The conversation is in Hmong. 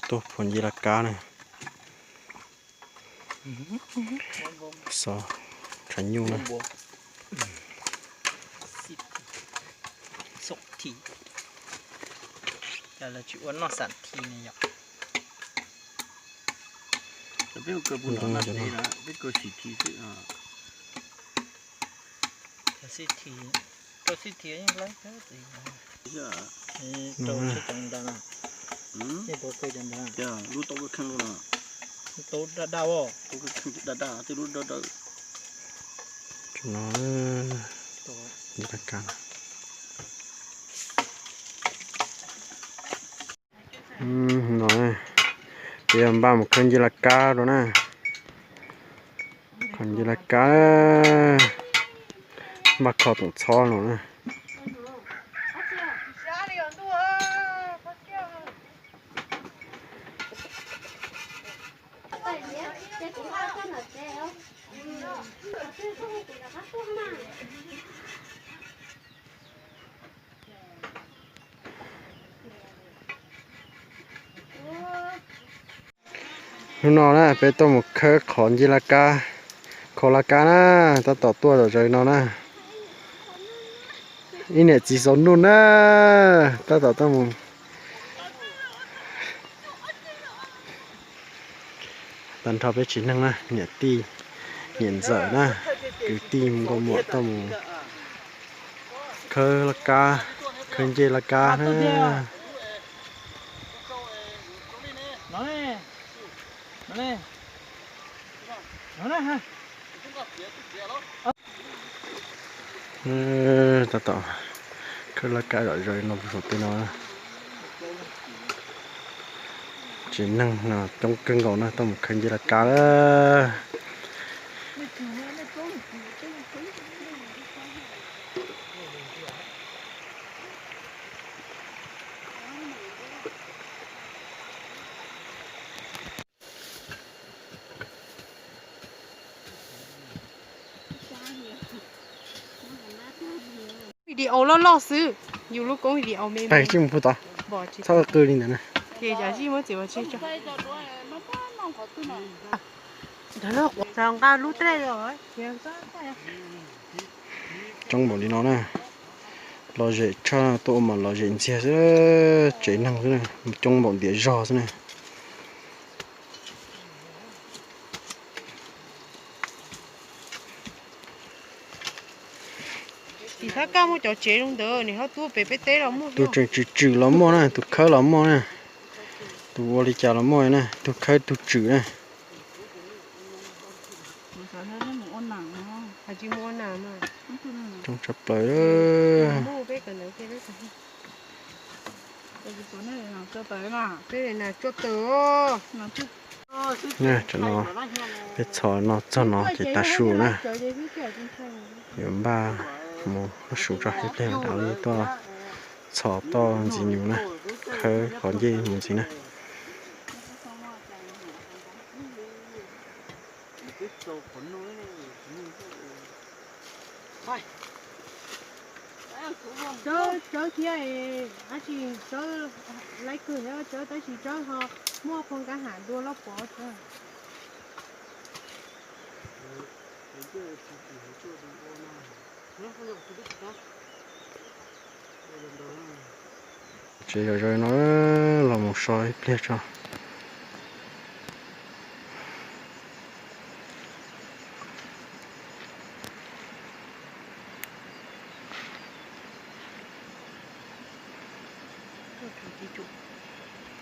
tuaj phuam nce laj kab na. Xov tshav nyuj na. Peb ua kawg pus nram naj tsev na, peb kawg sim thi xwb. Rau xib thi, rau xib thi yeej laib thiab. Rau xib cov nrad na. Lub tau kheej lub no. Tau daj daj os. Tau kheej daj daj, tej lub dawb dawb. Tso no, nce laj kab. No, ces yog npaj mus khawb nce laj kab rau na. Khawb nce laj kab, npaj kho toom txhob no na. Hnub no na peb tuaj mus khawb qhov nce laj kab, kho laj kab na, tab tom tuaj zom zaws no na. Ib niam txiv xaus nuj na, tab tom tuaj mus. Tag nrho peb tsev neeg na, niam tij, niam ntxawm na, kwv tij nkauj muam tuaj mus khawb laj kab, khawb ncej laj kab na. Tab tom khawb laj kab zom zaws no, saum tej no. Tsev neeg no coob kawg nkaus na, tuaj mus khawb ncej laj kab lawm. Video loj loj xwb, yus lub koob video me me. Pais tsis mus pug tod, txhob qw li ntawd na. Ces cov zij muab txiv ua tseg tso. Nqa lub trej. Coob npaum li no na, lom zem tshaj, tuaj ua mas lom zem ntxiag xwb, tsev neeg xwb na, coob npaum ntiav zog xwb na. Tsis thab kaj muaj cov tsev zoo ntawd, nws ho tuaj pem peb teb los muaj. Tus tseem tswm tswm los muaj na, tus khawb los muaj na, tus ua li cas los muaj na, tus khawb tus tswm na. Coob tshaj plaws. Tam no peb txhos no ces tav su na, yuav npaj mus ua su tso, ib pliag mam li tuaj txhos toj ntxiv nyuv na, khawb qhov ncej mus ntxiv na. Tsawb, tsawb thiab, tab sis tsawb laib kawg thiab tsawb, tab sis tsawb ho muaj qhov nkaj ham dua loj pov tsawb. Tsev zom zaws no, los mus so ib pliag tso.